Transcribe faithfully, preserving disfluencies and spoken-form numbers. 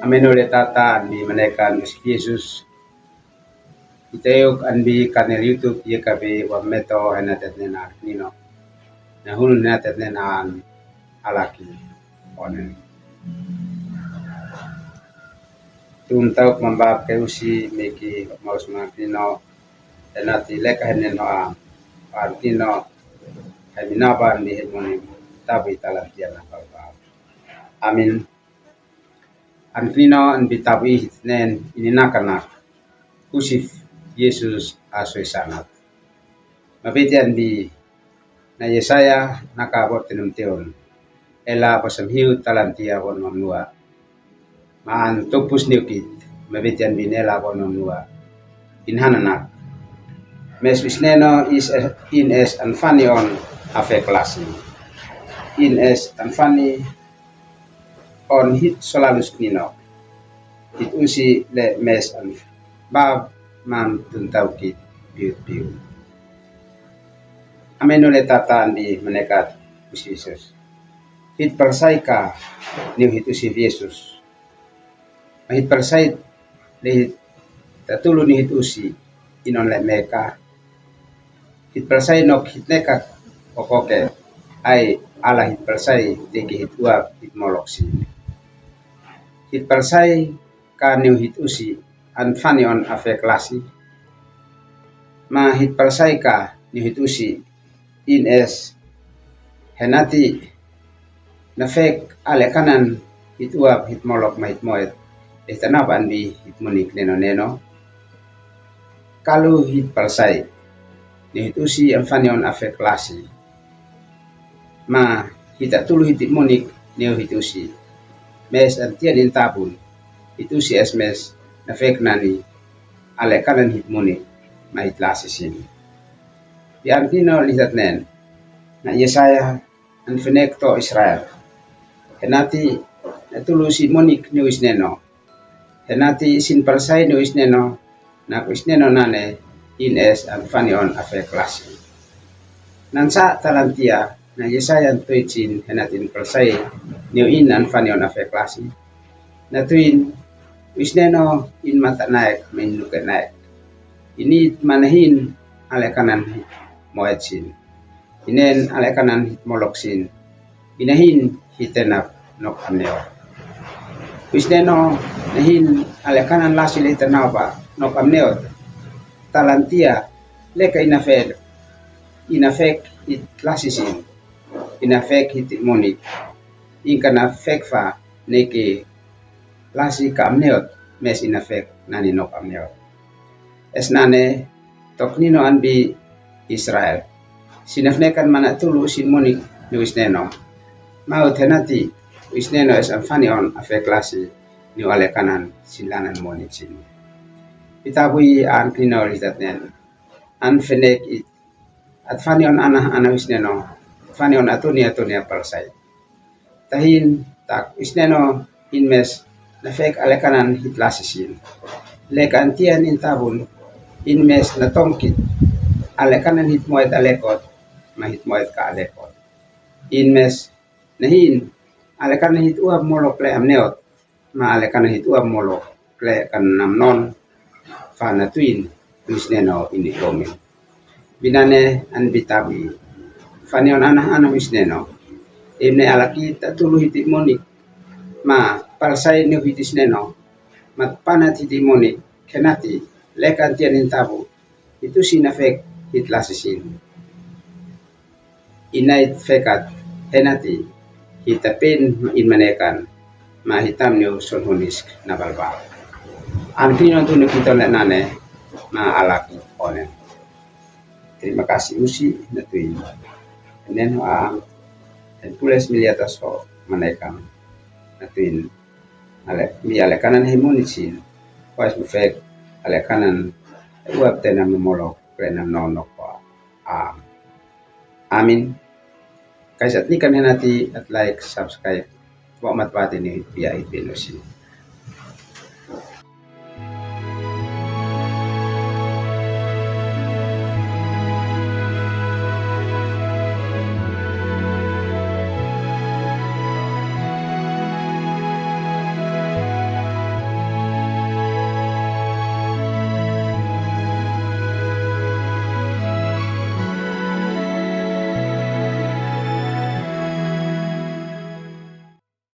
Meno le tata an bi manekan usi Jesus. Ite yok an bi kanel YouTube ye kabe wa meto hena tetnena nino. Na hunun hena tetnena an alaki onen. Tun tauk mamba ke usi miki maus manino. Hena ti leka henen ho a, an kino, hai minaba ni hemoni, tabi talantia na papa. Amin. An kino an bi tabi hit nen ini nakanak. Usif Jesus asoi sanat. Mabeti an bi na Yesaya naka bot tenum teun. Ela basam hiu talantia bon mamnua. Maan tupus niukit, mabetian binela bon mamnua. In hananak. Mes usi neno is in es an fani on afe klasi. In es an fani on hit solalus nino. Hit usi le mes an bab mam tun taukit piut piut. Ameno le tata an bi manekat usi Jesus. Hit palsai ka niu hit usi Jesus. Ma hit palsai le hit tatulu ni hit usi inon le meka. Hit palsai nok hit neka okoke ai ala hit palsai teki hit uap hit molok si. Hit palsai ka niu hit usi an fani on afe klasi. Ma hit palsai ka niu hit usi in es henati nafek ale kanan hit uap hit molok ma hit moet. Etanap an bi hit munik neno neno. Kalu hit palsai niu hit usi an fani on afe klasi. Ma hita tulu hiti munik niu hit usi. Mes an tian in tabun. Hit usi es mes nafek nani ale kanan hit munik ma hit lasi sin. Di an kino litat nen. Na Yesaya an fenek to Israel. Henati na tulu si munik niu is neno. Henati sin palsai niu is neno. Naku is neno nane in es an fani on afe klasi. Nan sa talantia na Yesaya an tuit sin henati in palsai niu in an fani on afe klasi. Na tuin is neno in mata naek ma in nuke naek. Ini it manahin ale kanan moet sin. Inen ale kanan hit molok sin. Inahin hitenap nok amneot. Uis neno nahin ale kanan lasi le hitenap a nok amneot. Talantia leka inafek, inafek hit lasi sin. Inafek hit munik. Ingka nafek fa neke lasi ka amneot, mes inafek nani nok amneot. Es nane tok nino an bi Israel. Sinafnekan mana tulu sin munik niu is neno. Mau tenati is neno es an fani on afek lasi niu ale kanan sin lanan munik sin. Ita bui an kino litat nen. An fenek it At fani on ana, ana is neno, fani on atuni, atuni a palsai. Tahin, tak is neno in mes nafek ale kanan hit lasi sin. Leka antian in tabun, in mes natongkit ale kanan hit moet alekot, ma hit moet ka alekot. In mes nahin ale kanan hit uap molok le amneot, ma ale kanan hit uap molok le kanan amnon, fa natuin is neno ini komin. Binane an bitabi. Fani on ana, ana is neno. Imne alaki tatulu hiti munik. Ma palsai niu hiti is neno. Ma panat hiti munik. Kenati leka antian in tabu. Itu sinafek hit lasi sin. Inait fekat henati hita pen in manekan ma hitam niu son hunis na balbal. An kino tunu kiton le nane ma alaki onen. Terima kasih usi natuin. Nen ho a en pules miliatas ho manekan natuin. Ale, mi ale kanan he munik sin. Kuas mufek ale kanan uap tena memolok kena nonok pa. Amin. Kaisat nikan henati at like, subscribe. Wa mat bati ni pia it benosi.